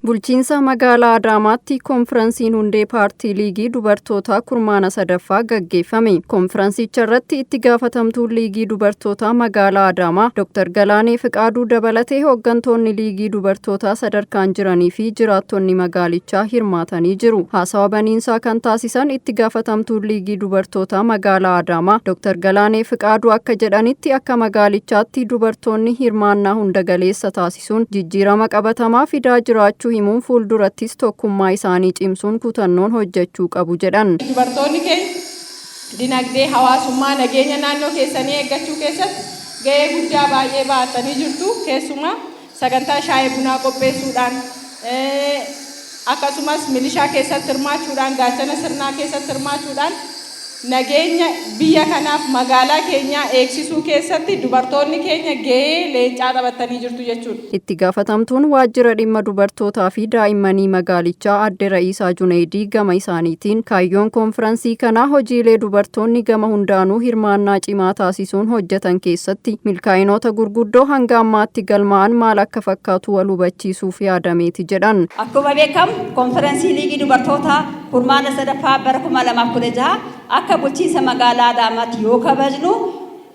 Bulchiinsa magaalaa Adaamaatti koonfiransiin hundee paartii liigii dubartootaa kurmaana sadaffaa gaggeeffame. Koonfiransicha irratti itti gaafatamtuun liigii dubartootaa magaalaa Adaamaa Dr. Galaanee Fiqaaduu dabalatee hooggantoonni liigii dubartootaa sadarkaan jiranii fi jiraattonni magaalichaa hirmaatanii jiru. Haasawa baniinsaa kan taasisan itti gaafatamtuun liigii dubartootaa magaalaa Adaamaa Dr. Galaanee Fiqaaduu akka jedhanitti, akka magaalichaatti dubartoonni hirmaannaa hunda galeessa taasisuun jijjiirama qabatamaa fidaa jiraachuu himuun, fuuldurattis tokkummaa isaanii cimsuun kutannoon hojjechuu qabu jedhan. Dubartoonni keenya dinagdee, hawaasummaa, nageenya naannoo keessanii eeggachuu keessatti gahee guddaa baay'ee baatanii jirtu. Keessumaa sagantaa shaayii bunaa qopheessuudhaan, akkasumas milishaa keessatti hirmaachuudhaan, gaachana sirnaa keessatti hirmaachuudhaan nageenya biyya kanaaf magaalaa keenyaa eegsisuu keessatti dubartoonni keenya gahee leencaa taphatanii jirtu jechuudha. Itti gaafatamtuun waajjira dhimma dubartootaa fi daa'immanii magaalichaa Aadde Ra'iisaa Juneedii gama isaaniitiin, kaayyoon koonfiransii kanaa hojiilee dubartoonni gama hundaanuu hirmaannaa cimaa taasisuun hojjetan keessatti milkaa'inoota gurguddoo hanga ammaatti galmaa'an maal akka fakkaatu wal hubachiisuuf yaadameeti jedhan. Akkuma beekamu, koonfiransii liigii dubartootaa kurmaana sadaffaa bara 2016 akka bulchiinsa magaalaa Adaamaatti yoo kabajnu,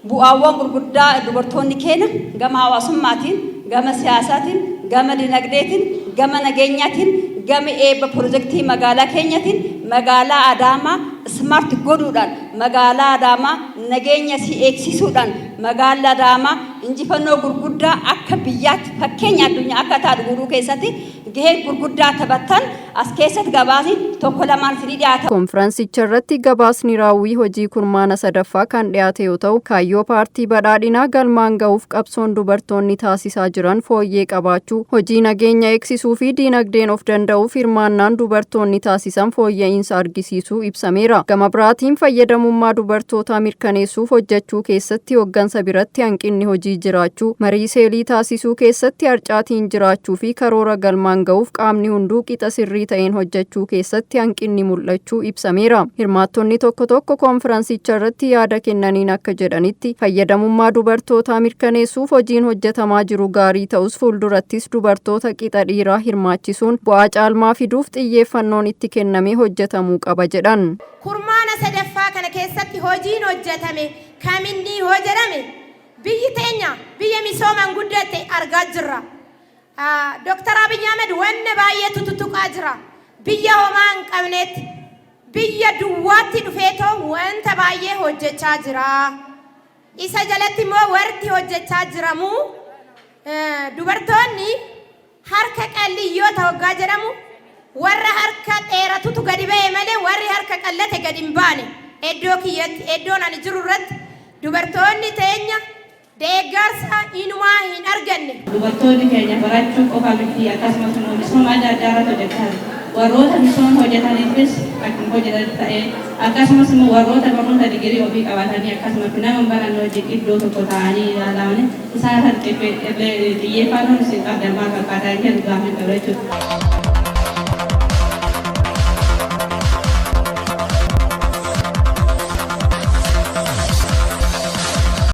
bu'aawwan gurguddaa dubartoonni keenya gama hawaasummaatiin, gama siyaasaatiin, gama dinagdeetiin, gama nageenyaatiin, gama eebba pirojektii magaalaa keenyatiin magaalaa Adaamaa smart godhuudhaan, magaalaa Adaamaa nageenya si eegsisuudhaan, magaalaa Adaamaa injifannoo gurguddaa akka biyyaatti fakkeenya addunyaa akka taatu godhuu keessatti gahee gurguddaa taphattan as keessatti gabaasni tokko lamaan isinii dhiyaata. Koonfiransicha irratti gabaasni raawwii hojii kurmaana sadaffaa kan dhiyaate yoo ta'u, kaayyoo paartii badhaadhinaa galmaan ga'uuf qabsoon dubartoonni taasisaa jiran fooyyee qabaachuu, hojii nageenya eegsisuu fi diinagdeen of danda'uuf hirmaannaan dubartoonni taasisan fooyya'insa argisiisuu ibsameera. Gama biraatiin, fayyadamummaa dubartootaa mirkaneessuuf hojjechuu keessatti hooggansa biratti hanqinni hojii jiraachuu, marii seelii taasisuu keessatti harcaatiin jiraachuu fi karoora galmaan ga'uuf qaamni hunduu qixa sirrii ta'een hojjechuu keessatti hanqinni mul'achuu ibsameera. Hirmaattonni tokko tokko koonfiransicha irratti yaada kennaniin akka jedhanitti, fayyadamummaa dubartootaa mirkaneessuuf hojiin hojjetamaa jiru gaarii ta'us, fuuldurattis dubartoota qixa dhiiraa hirmaachisuun bu'aa caalmaa fiduuf xiyyeeffannoon itti kennamee hojjetamuu qaba jedhan. Kurmaana sadaffaa kana keessatti hojiin hojjetame kaminni hoo jedhame, biyyi teenya biyya misoomaan guddatte argaa jirra. Dooktar Abiyyi Ahmed wanna baay'eetu tuttuqaa jira. Biyya homaa hin qabnetti, biyya duwwaatti dhufeetoo wanta baay'ee hojjechaa jira. Isa jalatti immoo warti hojjechaa jiramu, dubartoonni harka qal'iyyoota hoggaa jedhamu, warra harka dheeratutu gadi ba'e malee warri harka qallate gadi hin baane. Iddoo kiyyatti, iddoon ani jiru irratti dubartoonni teenya deeggarsa inumaa hin arganne. Dubartoonni keenya barachuu qofa miti, akkasumas immoo misooma adda addaa irratti hojjetan. Warroota misooma hojjetaniifis akkuma hojjetan ta'ee, akkasumas immoo warroota barnoota digirii ofii qabatanii akkasumas nama hin baranne wajjin iddoo tokko ta'anii ilaalaman, isaan irratti xiyyeeffannoon isin qabdan maal fakkaataa jedhu gaaffii qaba jechuudha.